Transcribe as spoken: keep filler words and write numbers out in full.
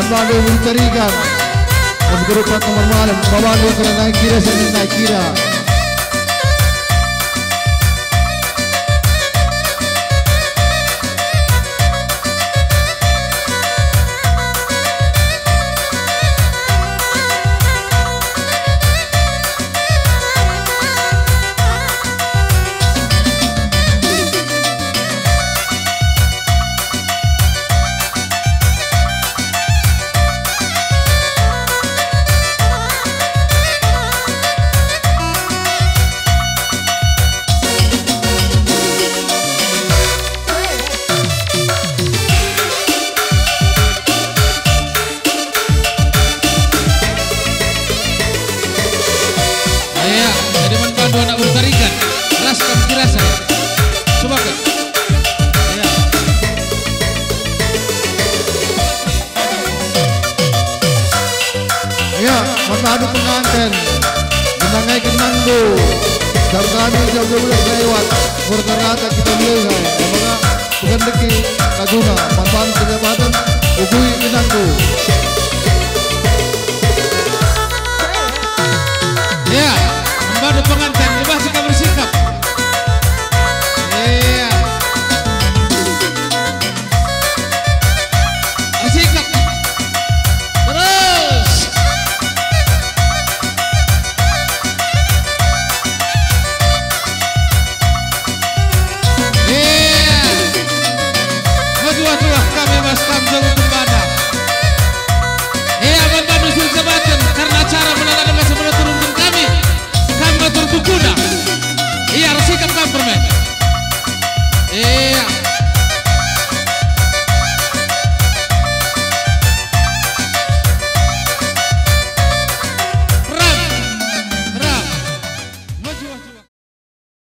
Bandu mencarikan. Pas grup nomor malem, babandu kira naik kira, saya naik kira. Aya, jadi man bandu anak Bertarigan, ras kam kira saya. Coba kan? Aya. Ya, man bandu penganten. Genangai genangndu. Jam kami jam dua belas lewat. Berterata kita mulai, hai. Maka bukan deki laguna. Man bandu pejabaten. Ugui genangndu. Ya, man bandu penganten. Lebah sikap bersikap. Ya. Sikap. Terus. Iya. Mejuah-juah kami bas kam jauh kembana. Iya, man bandu sir jabaten, karena acara melala masa turunken kami. Kam batur bukuna. Iya, ersikap kam permen. Iya.